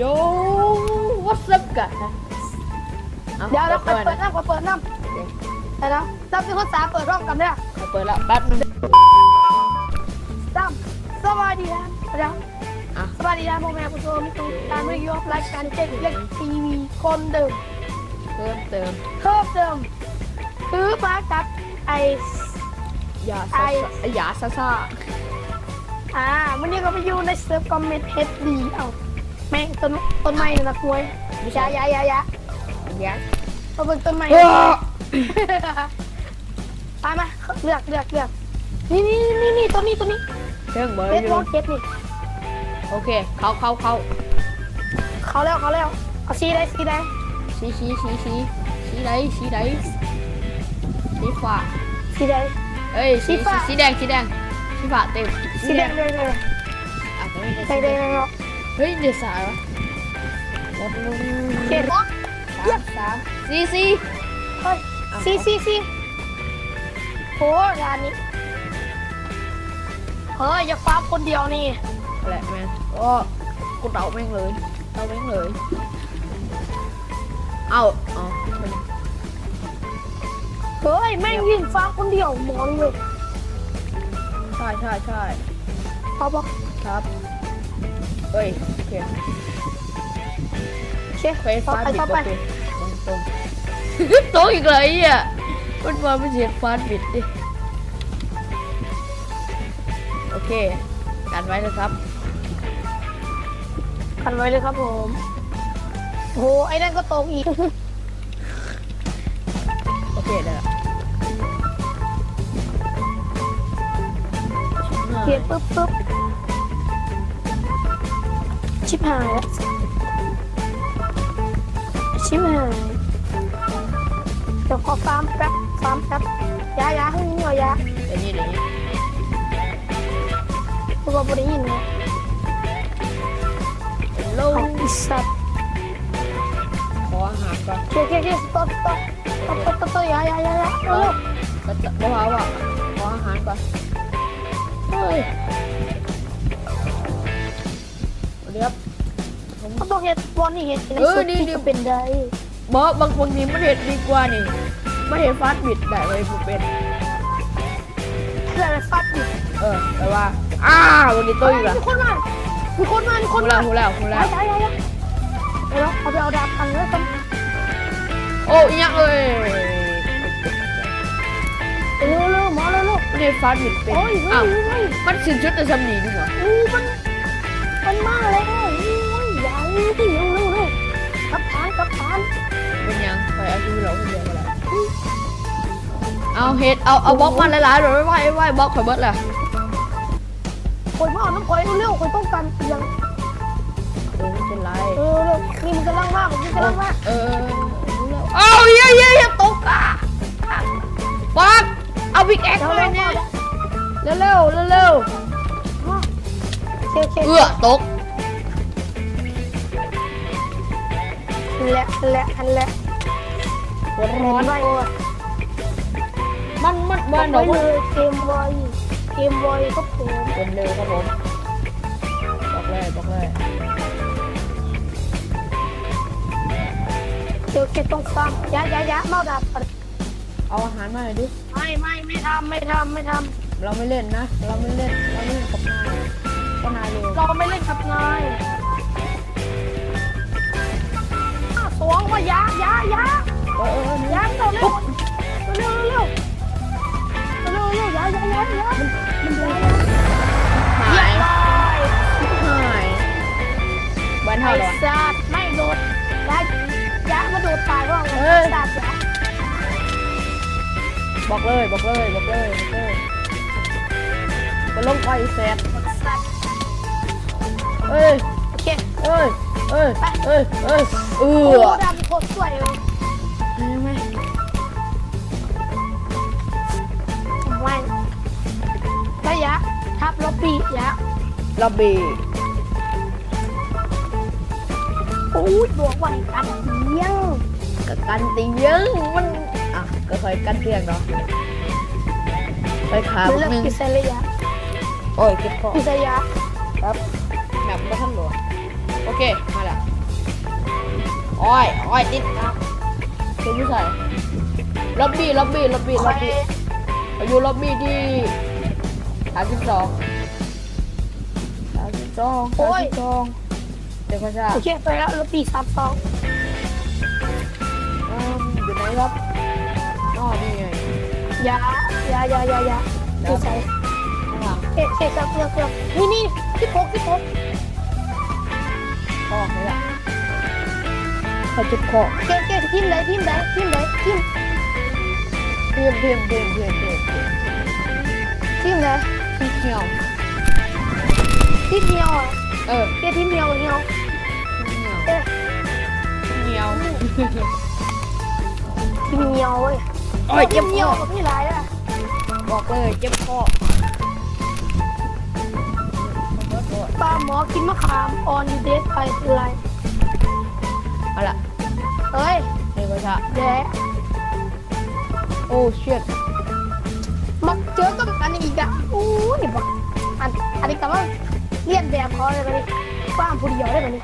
Yo, what's up guys? ເອົາ ດຽວ ເປີດ ເປີດ ເປີດນຳ ເປີດນຳ ໂອເຄ ດຽວນະ ເຮົາເປັນຄົນສາມ ເປີດພ້ອມກັນເດີ ຂ້ອຍເປີດແລ້ວ ແປັບໜຶ່ງ ສາມ ສະບາຍດີນະ ດຽວ ອ່ະ ສະບາຍດີນະ ພໍ່ແມ່ຜູ້ຊົມ ທຸກທ່ານ ມື້ນີ້ຢູ່ກັບລາຍການເຈັດວຽກ ທີວີ ຄົນເດີມ ເພີ່ມເຕີມ ເພີ່ມເຕີມ ຄືມາກັບໄອ້ ຢາຊາຊາ ຢາຊາຊາ ອ່າ ມື້ນີ້ກໍມາຢູ່ໃນເສີບຄອມເມັນເອັດດີ ເອົ້າ ແມ່ງ ຕົ້ນ ຕົ້ນໄມ້ນະ ກວຍ ຢ່າ ຢ່າ ຢ່າ ຢ່າ ຢ່າ ມາເບິ່ງຕົ້ນໄມ້ ເອີ ໄປ ມາ ເລືອກ ເລືອກ ເລືອກ ນີ້ ນີ້ ນີ້ ນີ້ ໂຕນີ້ ໂຕນີ້ ເທິງບໍ່ ເຮັດ ຢູ່ ລອງເຮັດນີ້ ໂອເຄ ເຂົ້າ ເຂົ້າ ເຂົ້າ ເຂົ້າແລ້ວ ເຂົ້າແລ້ວ ເອົາສີໃດ ສີໃດ ສີ ສີ ສີ ສີ ສີໃດ ສີໃດ ສີຟ້າ ສີໃດ ເອີຍ ສີ ສີຟ້າ ສີ ສີແດງ ສີແດງ ສີຟ້າເຕັມ ສີແດງ ສີແດງ ແດງ ອ່ະ ໄດ້ ໄດ້ ໄດ້ ໄດ້ ເຮີ້ຍ ເດຊາ ເຈັດ ສາມ ສາມ ສີ່ ສີ່ ເຮີ້ຍ ອ່ະ ສີ່ ສີ່ ສີ່ ໂອ້ ດ່ານນີ້ ເຮີ້ຍ ຢາກຟາມຄົນດຽວນີ້ ແຫຼະແມ່ນ ໂອ້ ກູເຕົາແມ່ງເລີຍ ເຕົາແມ່ງເລີຍ ເອົ້າ ອໍ ເຮີ້ຍ ແມ່ງຍິງຟາມຄົນດຽວ ມອງເລີຍ ໃຊ່ ໃຊ່ ໃຊ່ ເອົາບໍ່ ຄັບ ເອີຍ ໂອເຄ ໂອເຄ ເຄຍຟາດບິດ ເຂົ້າໄປ ບໍ່ເປັນ ຕົງໆ ຕົກອີກແລ້ວ ໄອ້ເຫຍ ມັນວ່າມັນຊິເຮັດຟາດບິດຕິ ໂອເຄ ກັນໄວ້ເລີຍຄັບ ກັນໄວ້ເລີຍຄັບຜົມ ໂອ້ ໄອ້ນັ້ນກໍຕົກອີກ. ໂອເຄ ໄດ້ລະ ເກັບປຶບປຶບ ຊິບຫ້າລະ ຊິບຫ້າ ດຽວຂໍຟາມແປັບ ຟາມແປັບ ຢ່າ ຢ່າ ຫູຍິງເອົາ ຢ່າ ດຽວນີ້ ດຽວນີ້ ຄືວ່າບໍ່ໄດ້ຍິນເນາະ ເຮັລໂລ ເອົາ ອີສັດ ຂໍອາຫານກ່ອນ ໂອເຄ ໂອເຄ ສະຕັອບ ສະຕັອບ ໂຕ ໂຕ ໂຕ ຢ່າ ຢ່າ ຢ່າ ຢ່າ ເອີ ບໍ່ພາວ່າ ຂໍອາຫານກ່ອນ ເຮີ້ຍ ດຽວ ເຮົາຕ້ອງເຮັດບ່ອນນີ້ ເຮັດໃຫ້ ເອີ ສຸດ ນີ້ ທີ່ ນີ້ ຈະເປັນໄດ້ ບໍ່ ບາງ ບາງທີມັນເຮັດດີກວ່ານີ້ ມັນເຮັດຟາດບິດໄດ້ ເອີ ບໍ່ເປັນ ເພື່ອໄປຟາດອີກ ເອີ ແປວ່າ ອ້າວ ວັນນີ້ໂຕອີກລະ ມີຄົນມາ ມີຄົນມາ ມີຄົນມາ ຮູ້ແລ້ວ ຮູ້ແລ້ວ ໄປ ໄປ ໄປ ໄປ ເອົາ ເອົາໄປ ເອົາດາບອັນເລີຍກັນ ໂອ້ ອີຫຍັງເອີຍ ເລັວໆ ມາເລັວໆ ເດຟາດມິດເປັນ ໂອ້ຍ ເຮີ້ຍ ອ້າວ ເຮີ້ຍ ມັນສິ້ນສຸດແຕ່ສ່ຳນີ້ດີກວ່າ ໂອ້ ມັນ ມັນມາແລ້ວ ໂອ້ຍ ຢ່າ ເລັວໆ ກັບຖານ ກັບຖານ ເປັນຫຍັງ ຂ້ອຍເອົາຊີວິດລອດຄົນດຽວກໍໄດ້ ເອົາເຮັດ ເອົາ ເອົາບລັອກມາຫຼາຍໆ ໄວໆ ບລັອກຂ້ອຍເບິດລະ ຂ້ອຍມາເອົານຳຂ້ອຍເລັວໆ ຂ້ອຍຕ້ອງການອີຫຍັງ ເອີ ບໍ່ເປັນໄລ ເອີ ນີ້ມັນກຳລັງມາ ມັນກຳລັງມາ ເອີ ເອົາ ເອີ ເອີ ຕົກ ອ່າ ປັກ ເອົາພິກແອັກມາໃຫ້ແດ່ ເລັວໆ ເລັວໆ ໂອເຄ ໂອເຄ ເອື້ອ ຕົກ ຫັ້ນແຫຼະ ຫັ້ນແຫຼະ ຫັ້ນແຫຼະ ຫົວຮ້ອນ ມັນ ມັນ ບໍ່ ບໍ່ ເກມໄວ ເກມໄວ ເກມໄວຄັບຜົມ ເກມເລັວຄັບຜົມ ບອກເລີຍ ບອກເລີຍ ໂອເຄ ຕ້ອງຟັງ ຢ່າ ຢ່າ ຢ່າ ເມົາດາບ ເອົາອາຫານມາໃຫ້ດິ ไม่ ไม่ ไม่ทำ ไม่ทำ ไม่ทำ เราไม่เล่นนะ เราไม่เล่น เราไม่เล่นกับนาย ก็นายเร็ว เราไม่เล่นกับนาย สอง ว่า อย่า อย่า อย่า เออ เออ เออ อย่า เร็ว เร็ว เร็ว เร็ว เร็ว อย่า อย่า อย่า อย่า มัน มัน อย่า อย่า หาย เรียบร้อย หาย บ้านเฮาเหรอ ไอ้สัตว์ ไม่โดด อย่า อย่ามาโดดตายพวกมึง เออ ไอ้สัตว์ อย่า บอกเลย บอกเลย บอกเลย บอกเลย บ่ລົງໄປແຊດ ເອີຍ ໂອເຄ ເອີຍ ເອີຍ ໄປ ເອີຍ ເອີຍ ເອືອ ໂອ້ ດາບໂຄດສວຍເລີຍ ໄປ ໄປ ໄປ ໄປ ຢາ ທັບລັອບບີ້ ຢາ ລັອບບີ້. ໂອ້ຍ ບອກວ່າໃຫ້ກັນຕຽງ ກໍກັນຕຽງ ມັນ ອ່ະ ກໍຄ່ອຍກັນຕຽງເນາະ ໄປຂາບັກໜຶ່ງ ເລີກພິເສດເລີຍ ໂອ້ຍ ເຈັບຄໍ ພິເສດ ແບບ ແບບບໍ່ທັນໂຫຼດ ໂອເຄ ມາແລ້ວ ໂອ້ຍ ໂອ້ຍ ຕິດ ເຈົ້າຢູ່ໃສ? ລັອບບີ້ ລັອບບີ້ ລັອບບີ້ ລັອບບີ້ ຂ້ອຍຢູ່ລັອບບີ້ທີສາມສິບສອງ ສາມສິບສອງ ໂອ້ຍ ສາມສິບສອງ ເດີ ຂ້ອຍຈະ ໂອເຄ ໄປແລ້ວ ລັອບບີ້ສາມສອງ ເອີ ຢູ່ໃນລັອບ ອໍ ນີ້ໄງ ຢ່າ ຢ່າ ຢ່າ ຢ່າ ຢ່າ ຢູ່ໃສ? ຂ້າງຫຼັງ ເອເຄ ເກືອບ ເກືອບ ເກືອບ ນີ້ ນີ້ ສິບຫົກ ສິບຫົກ ອອກເລີຍລະ ຂ້ອຍເຈັບຄໍ ເກມ ເກມ ທີມໃດ ທີມໃດ ທີມໃດ ທີມ ທີມ ທີມ ທີມ ທີມ ທີມ ທີມໃດ? ທີມຫ່ຽວ ທີມຫ່ຽວ ເອີ ເກມທີມຫ່ຽວ ຫ່ຽວ ທີມຫ່ຽວ ເອີ ທີມຫ່ຽວ ທີມຫ່ຽວເວີຍ ໂອ້ຍ ທີມຫ່ຽວ ເຈັບຄໍ ກໍມີຫຼາຍລະ ບອກເລີຍ ເຈັບຄໍ ປາໝໍກິນມະຂາມ on your dead by daylight ເອົາລະ ເອີຍ ເດວະຊະ ແດະ ໂອ້ ຊິດ ມັກເຈີກັບອັນນີ້ອີກອະ ໂອ້ຍ ບັກ ອັນ ອັນນີ້ກໍມາລຽນແບບເຂົາເລີຍບັດນີ້ ຟາມຜູ້ດຽວເລີຍບັດນີ້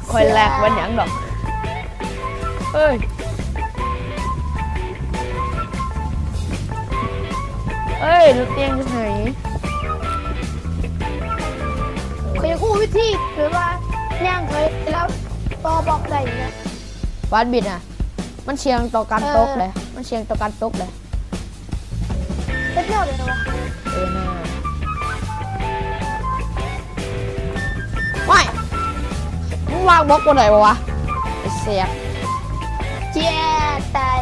ຂ້ອຍແລັກ ເຊື່ອ ບໍ່ຫຍັງດອກ ເອີຍ ເອີຍ ລົດຕຽງຢູ່ໃສ? ຂ້ອຍຢາກຮູ້ວິທີ ແບບວ່າຍ່າງຂ້ອຍແລ້ວຕໍ່ບລັອກໄດ້ນະ ບາດບິດນະ ມັນສ່ຽງຕໍ່ການຕົກເດ້ ມັນສ່ຽງຕໍ່ການຕົກເດ້ ເຮັດແນວໃດວະ? ເອີນາ ວ້າຍ ມຶງວາງບລັອກບໍ່ໄດ້ບໍ່ວະ? ໄອ້ແສບ ເຈ້ຍ ຕາຍ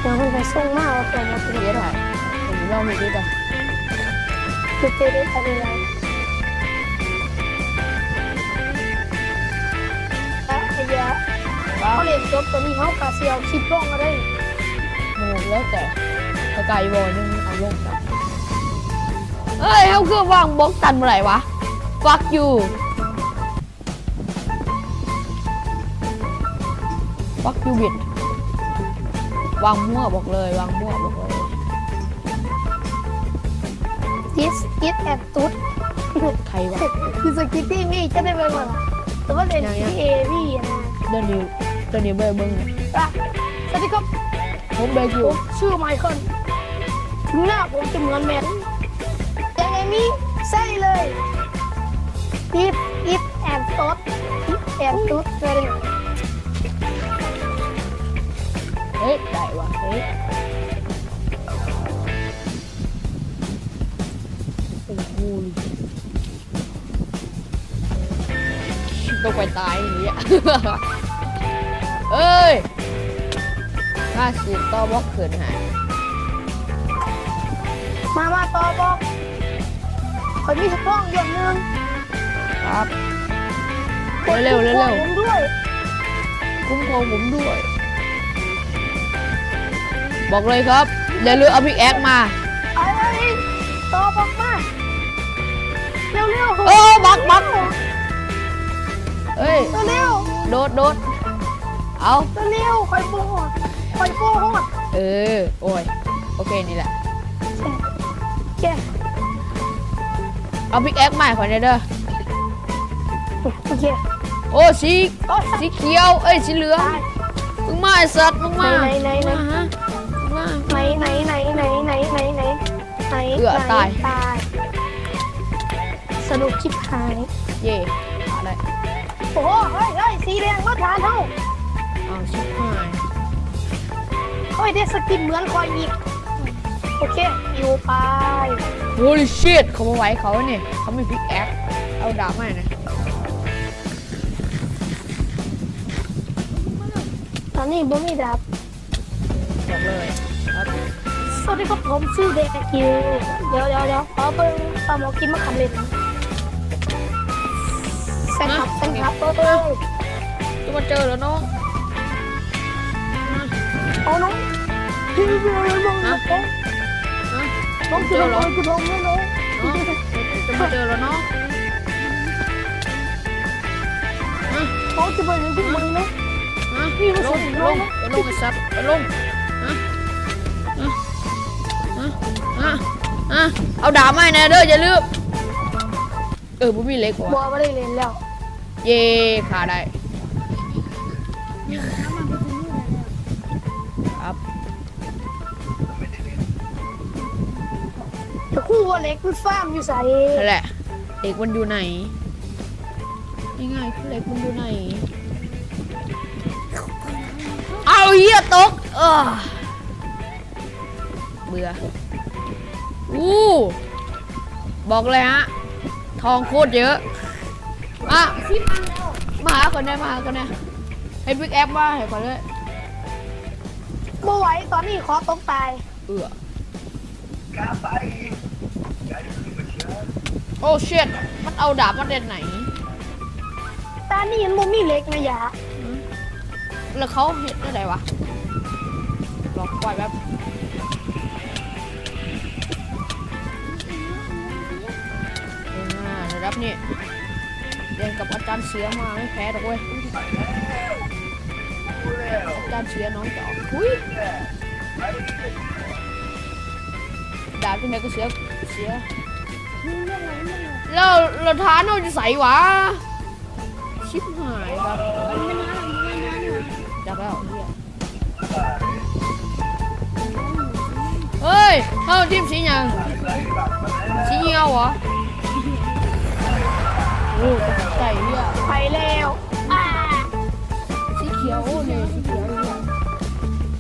ດຽວເພິ່ນໄປສົ່ງມາວ່າຕົວບໍ່ເປັນ ເຮັດໃຫ້ ເຮັດໃຫ້ ຄືເຕເດ ອາເດລາ ອາເຢຍ ເຮົາເຫຼັ້ນຈົບຕົວນີ້ ເຮົາກະຊິເອົາຄລິບລົງເລີຍ ໂອ້ ແລ້ວແຕ່ ຖ້າໄກບໍ່ໜຶ່ງເອົາລົງກັນ ເອີຍ ເຮົາຄືວາງບລັອກຕັນບໍ່ໄດ້ວະ? Fuck you Fuck you bitch ວາງມົ້ວ ບອກເລີຍ ວາງມົ້ວ ບອກເລີຍ This is an ຕຸດ ໃຜວະ? ຄືສະກິດທີ່ມີ ຈະໄດ້ເບິ່ງບໍ່ລະ? ແຕ່ວ່າເປັນ ຫຍັງ ທີ່ເອວີນະ ດຽວນີ້ ດຽວນີ້ບໍ່ໄດ້ເບິ່ງ ອ່ະ ສະວັດດີຄັບ ຜົມເບິ່ງຢູ່ ຜົມຊື່ໄມເຄິນ ເຖິງໜ້າຜົມຈະເໝືອນແມນ ແຕ່ເອວີໃສ່ເລີຍ This is an ຕຸດ This is an ຕຸດ ເລີຍ ເຮີ້ຍ ໄດ້ວະ ເຮີ້ຍ. ໂອ້ໂຫ ຕົກໄປຕາຍນີ້ ເອີຍ ມາຊິຕໍ່ບລັອກຂຶ້ນໃຫ້ ມາ ມາຕໍ່ບລັອກ ຂ້ອຍມີທະກອງຢ່ອນໜຶ່ງ ຄັບ ເລັວໆ ເລັວໆ ຄຸ້ມຄອງຜົມດ້ວຍ ຄຸ້ມຄອງຜົມດ້ວຍ ບອກເລີຍຄັບ ຢ່າລືມເອົາພິກແອັກມາ ເອົາ ເອົາ ຕໍ່ບັກມາ ເລັວໆ ເອີ ບັກ ບັກ ເອີຍ ເລັວໆ ໂດດ ໂດດ ເອົາ ເລັວໆ ຂ້ອຍບໍ່ຮອດ ຂ້ອຍບໍ່ຮອດ ເອີ ໂອ້ຍ ໂອເຄ ນີ້ແຫຼະ ໂອເຄ ເອົາພິກແອັກມາໃຫ້ຂ້ອຍແດ່ເດີ ໂອເຄ ໂອ້ ສີ ໂອ້ ສັດ ສີຂຽວ ເອີຍ ສີເຫຼືອງ ຕາຍ ມຶງມາ ໄອ້ສັດ ມຶງມາ ໄໝ ໄໝ ໄໝ ມາຫາ ມາ ໄໝ ໄໝ ເອືອ ຕາຍ ຕາຍ ສະດຸກຊິບຫາຍ ເຢ້ ຕາຍແລ້ວ ໂອ້ໂຫ ເຮີ້ຍ ເຮີ້ຍ ສີແດງມາຖານເຮົາ ອ້າວ ຊິບຫາຍ ເຮີ້ຍ ໄດ້ສະກິນເໝືອນຂ້ອຍອີກ ໂອເຄ ຢູ່ໄປ Holy shit ເຂົາບໍ່ໄຫວເຂົານີ້ ເຂົາມີພິກແອັກ ເອົາດາບມາໃຫ້ນະ ຕອນນີ້ບໍ່ມີດາບ ບອກເລີຍ ສະຫວັດດີຄັບ ຜົມຊື່ແບກິວ ດຽວໆໆ ຂໍເບິ່ງປາໝໍກິນມະຂາມເຫຼັ້ນ ແຊງຄັບ ແຊງຄັບ ເອີຍ ຈະມາເຈີແລ້ວນ້ອງ ເອົານ້ອງ ຮະ ຮະ ນ້ອງ ຈະມາເຈີແລ້ວ ຈະມາເຈີແລ້ວນ້ອງ ຮະ ຈະເບິ່ງໃຫ້ພວກມຶງເນາະ. ຮະ? ນີ້ມັນ ລົງ ລົງ ລົງ ລົງ ໄອ້ສັດ ລົງ. ຮະ? ຮະ? ຮະ? ຮະ? ເອົາດາບມາໃຫ້ແດ່ເດີ, ຢ່າລືມ. ເອີ ບໍ່ມີເຫຼັກຫວາ? ບໍ່ ບໍ່ໄດ້ເຫຼັ້ນແລ້ວ. ເຢ້ ຂ້າໄດ້. ຄັບ. ແຕ່ຄູວ່າເຫຼັກມັນຟາມຢູ່ໃສ? ຫັ້ນແຫຼະ ເຫຼັກມັນຢູ່ໃນ ງ່າຍໆ ຄືເຫຼັກມັນຢູ່ໃນ. ເອົາ ເຫຍ ຕົກ ເອີ ເບື່ອ. ອູ້ ບອກເລີຍຮະ ທອງໂຄດເຍອະ. ມາ ມາຫາຂ້ອຍແດ່ ມາຫາຂ້ອຍແດ່. ເຮັດວິກແອັບມາໃຫ້ຂ້ອຍເລີຍ. ບໍ່ໄຫວ ຕອນນີ້ຂໍຕົກຕາຍ. ເອື້ອ ໂອ້ ຊິດ ມັນເອົາດາບມາແຕ່ໃນ? ຕານີ້ມັນບໍ່ມີເຫຼັກນະຢາ. ອືມ ແລ້ວເຂົາເຮັດແນວໃດວະ? ລອງປ່ອຍແບບ ເອີ ລະດັບນີ້ ຮຽນກັບອາຈານເສືອມາ ໄມ່ແພ້ດອກເວີຍ. ອາຈານເສືອໜອງຈອກ ອຸ້ຍ ດາບຈັ່ງໃດກໍເສືອ ເສືອ. ແລ້ວ ແລ້ວຖານເຮົາຢູ່ໃສຫວາ? ຊິບຫາຍ ມັນ ມັນ ມັນ ຈັກແລ້ວ ເຮີ້ຍ. ເຮີ້ຍ ເຮົາທີມສີຫຍັງ? ສີຫຽວຫວາ? ໂອ້ ຕົກໃຈເຮີ້ຍ ໄປແລ້ວ. ອ່າ ສີຂຽວ ໂອ້ ນີ້ສີຂຽວເຮີ້ຍ.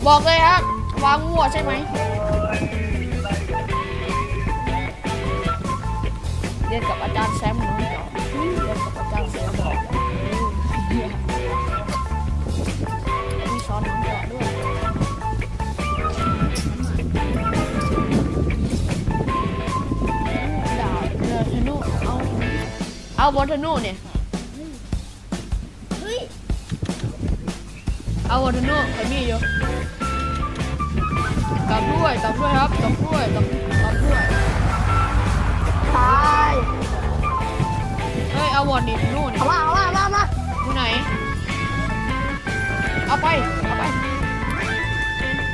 ບອກເລີຍຮະ ວ່າງົວໃຊ່ໄໝ? ຮຽນກັບອາຈານແຊມເນາະ ຮຽນກັບອາຈານແຊມເນາະ ມີສອນໜັງເຈາະດ້ວຍ. ດາບ ເອີ ທະນູ ເອົາ ເອົາບໍ່ທະນູນີ້? ເອົາບໍ່ທະນູ ຂ້ອຍມີຢູ່. ກັບດ້ວຍ ກັບດ້ວຍຄັບ ກັບດ້ວຍ ກັບ ກັບດ້ວຍ. ຕາຍ. ເອີຍ ເອົາບໍ່ນີ້ ທະນູນີ້. ເອົາມາ ເອົາມາ ເອົາມາ ເອົາມາ. ຢູ່ໃນ? ເອົາໄປ ເອົາໄປ.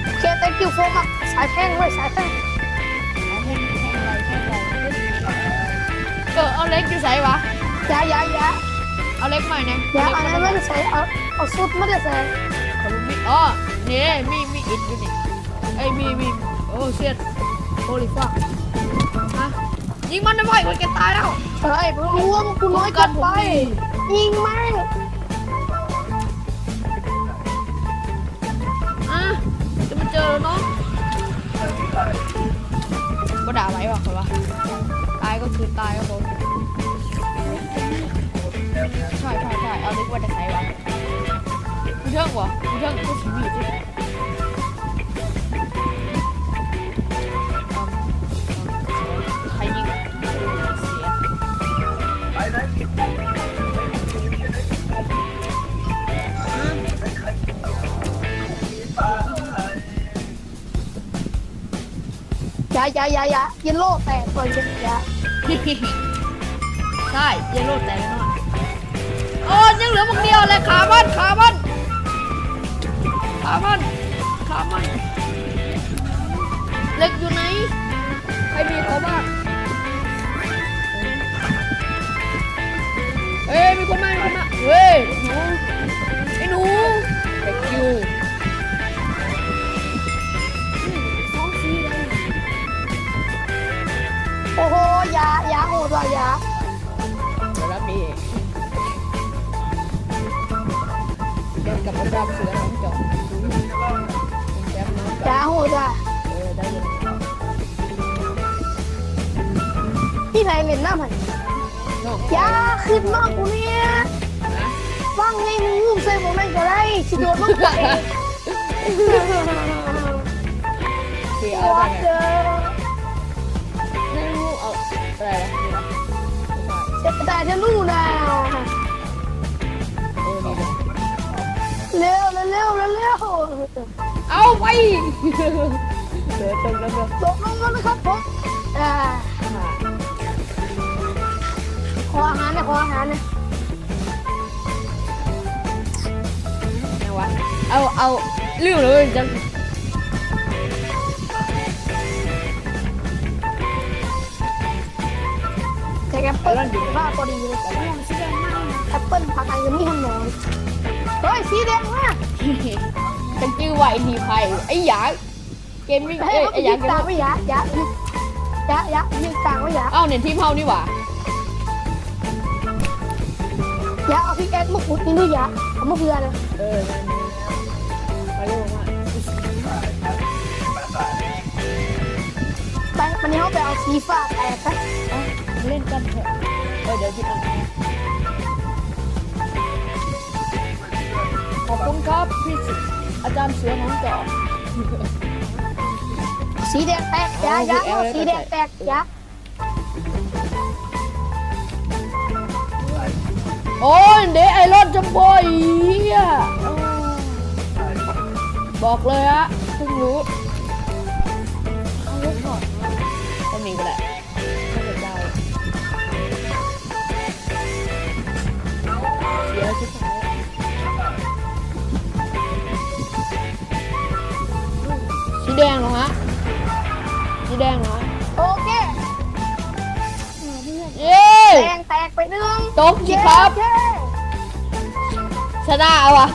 ໂອເຄ thank you so much. ສາຍແພງເວີຍ ສາຍແພງ. ເອີ ເອົາເຫຼັກຢູ່ໃສຫວາ? ຢ່າ ຢ່າ ຢ່າ ເອົາເຫຼັກໃໝ່ແດ່. ຢ່າ ເອົາເຫຼັກ ອັນນັ້ນມາແຕ່ໃສ? ເອົາ ເອົາຊຸດມາແຕ່ໃສ? ຂ້ອຍບໍ່ມີ. ອໍ ນີ້ເດ້ ມີ ມີອິດຢູ່ນີ້. ເອີຍ ມີ ມີ. ໂອ້ ຊິດ ໂຮລີຟັກ. ຮະ? ຍິງມັນໄດ້ໄວ ໂອ້ຍ ແກຕາຍແລ້ວ. ເຮີ້ຍ ບໍ່ຮູ້ວ່າພວກກູນ້ອຍເກີນໄປ. ຍິງມັນ. ອ່ະ ຈະມາເຈີແລ້ວເນາະ. ບໍ່ດ່າໄວວ່າ ຂ້ອຍວ່າ ຕາຍກໍຄືຕາຍຄັບຜົມ. ໃຊ່ ໃຊ່ ໃຊ່ ເອົາເຫຼັກມາແຕ່ໃສຫວາ? ຢູ່ເທິງຫວາ? ຢູ່ເທິງຄືຊິມີຕິ. ໃຜຍິງ? ເສຍ. ຢ່າ ຢ່າ ຢ່າ ຢ່າ ເຢໂລແຕກກ່ອນ ຢ່າ ຢ່າ. ໃຊ່ ເຢໂລແຕກແນ່ນອນ. ໂອ້ ຍັງເຫຼືອບັກດຽວແຫຼະ ຂ້າມັນ ຂ້າມັນ ຂ້າມັນ ຂ້າມັນ. ເຫຼັກຢູ່ໃນ? ໃຜມີເຂົ້າມາ? ເອີຍ ມີຄົນມາ ມີຄົນມາ. ເວີຍ ໄອ້ໜູ thank you. ໂອ້ໂຫ ຢາ ຢາໂຫດວ່ະ ຢາ. ລະດັບນີ້ ດຽວກັບອາຈານເສືອຂອງເຈົ້າ ຢາໂຫດວ່ະ. ເອີ ໄດ້ຢູ່. ມີໃຜເຫຼັ້ນນຳຫັ້ນ? ຢ່າຂຶ້ນມາກູເນຍ. ຫະ? ວາງໃນມຸມໃສ່ໝ່ອງນັ້ນກໍໄດ້ ຊິໂດດລົງໄປ. ເສຍເອົາໄປ ເອົາໄປ ເສຍໄປ ທະນູນະ. ເອີ ນີ້ ເລັວ ເລັວ ເລັວ ເລັວ. ເອົາໄປ ເດີນ ເດີນ ເດີນ ເດີນ ຕົກລົງແລ້ວນະຄັບຜົມ. ອ່າ ຂໍອາຫານນະ ຂໍອາຫານນະ. ເອົາ ເອົາ ລືມແລ້ວເວີ້ຍ ຈັກ ແຈກແອັບເປິ້ນ ວ່າພໍດີເລີຍ ແອັບເປິ້ນ ຜັກອັນນີ້ຫັ້ນແຫຼະ ເຮີ້ຍ ສີແດງມາ ຈັກຈື່ວ່າ NT Price ໄອ້ຫຍັງ Gaming ເອີຍ ໄອ້ຫຍັງ ຕາມໄປ ຢ່າ ຢ່າ ຢ່າ ຢ່າ ຍິງຕາມໄປ ຢ່າ ເອົ້າ ນີ້ທີມເຮົານີ້ຫວ່າ ຢ່າ ເອົາພິກແອັກມາຂຸດນີ້ດູ ຢ່າ ເອົາມາເພື່ອນະ ເອີ ໄປເລີຍ ມາ ໄປ ວັນນີ້ເຮົາໄປເອົາສີຟ້າແຕກໄປ ເອົາ ມາຫຼິ້ນກັນເຖາະ ເອີ ດຽວຊິເອົາ ຂອບຄຸນຄັບ ພີ່ອາຈານເສືອໜອງຈອກ ສີແດງແຕກ ຢ່າ ຢ່າ ສີແດງແຕກ ຢ່າ ໂອ້ຍ ເດ ໄອລອນຈຳບໍ່ ອີ ບອກເລີຍອະ ເພິ່ງຮູ້ ເອົາເລີຍ ເທົ່ານີ້ກໍໄດ້ ເສຍ ຊິບຫ້າ ສີແດງເນາະຮະ ສີແດງເນາະ ໂອເຄ ເຢ້ ແດງແຕກໄປໜຶ່ງ ຕົກຊິຄັບ ເຢ້ ຊະນະວ່ະ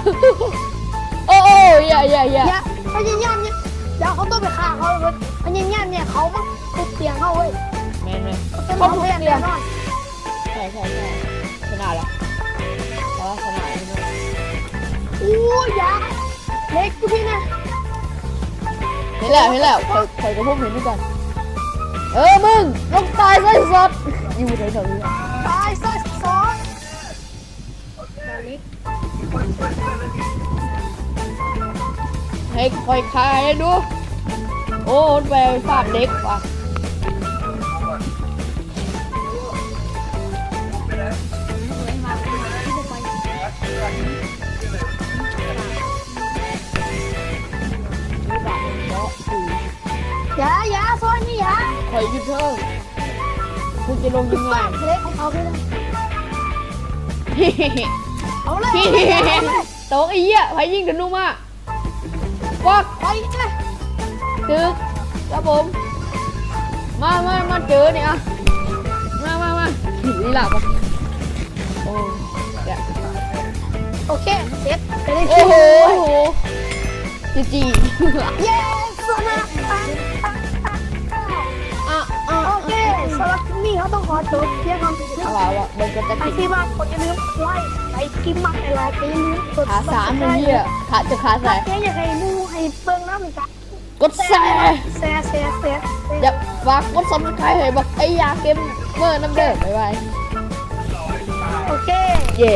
ໂອ້ ໂອ້ ຢ່າ ຢ່າ ຢ່າ ຢ່າ ພະຍາຍາມ ຢ່າ ເຮົາຕ້ອງໄປຂ້າເຂົາເວີ້ຍ ພະຍາຍາມ ເຂົາມາທຸບຕຽງເຮົາເວີ້ຍ ແມ່ນໆ ເຂົາທຸບຕຽງ ແນ່ນອນ ໃຊ່ໆໆ ຊະນະລະ ເອີ ຊະນະຢູ່ເນາະ ໂອ້ຍ ຢ່າ ເຫຼັກຢູ່ພີ້ນະ ເຫັນແລ້ວ ເຫັນແລ້ວ ຂ້ອຍ ຂ້ອຍກໍພົມເຫັນຄືກັນ ເອີ ມຶງ ລົງຕາຍຊະໄອ້ສັດ ຢູ່ໃສດອກນີ້ ຕາຍຊະໄອ້ສັດ ໃຫ້ຂ້ອຍຂາຍໃຫ້ດູ ໂອ້ ມັນໄປຟາດເດັກວ່ະ ຢ່າ ຢ່າ ຊອຍນີ້ຢ່າ ຂ້ອຍຢູ່ເທິງ ກູຈະລົງຍັງໄງ ເລັກຂອງເຂົາເລີຍ ເອົາເລີຍ ໂຕໄອ້ເຫຍ ໃຜຍິງທະນູມາ ປັກ ໄປເລີຍ ຕຶກ ຄັບຜົມ ມາ ມາ ມາເຈີນີ້ອະ ມາ ມາ ມາ ນີ້ລະ ໂອ້ ໂອເຄ ເສັດ ໄປເລີຍ ໂອ້ໂຫ ຈີຈີ ເຢ້ ຊະນະ ອ່ະ ອ່ະ ໂອເຄ ສຳລັບຄລິບນີ້ເຮົາຕ້ອງຂໍຈົບພຽງເທົ່ານີ້ ເອົາວ່າ ເບິ່ງກັນຈັກ ໃຜທີ່ມັກກໍຢ່າລືມໄລ ໃຜທີ່ມັກຫຼາຍໆກໍຢ່າລືມກົດ ຂາສາມ ໄອ້ເຫຍ ຂາ ຈະຂາໃສ ຢາກໃຫ້ໝູ່ໃຫ້ເບິ່ງນຳກະ ກົດແຊ ແຊ ແຊ ແຊ ແຊ ຢ່າ ຝາກກົດ Subscribe ໃຫ້ບັກໄອ້ຢາເກມເມີນຳເດີ ບາຍບາຍ ໂອເຄ ເຢ້.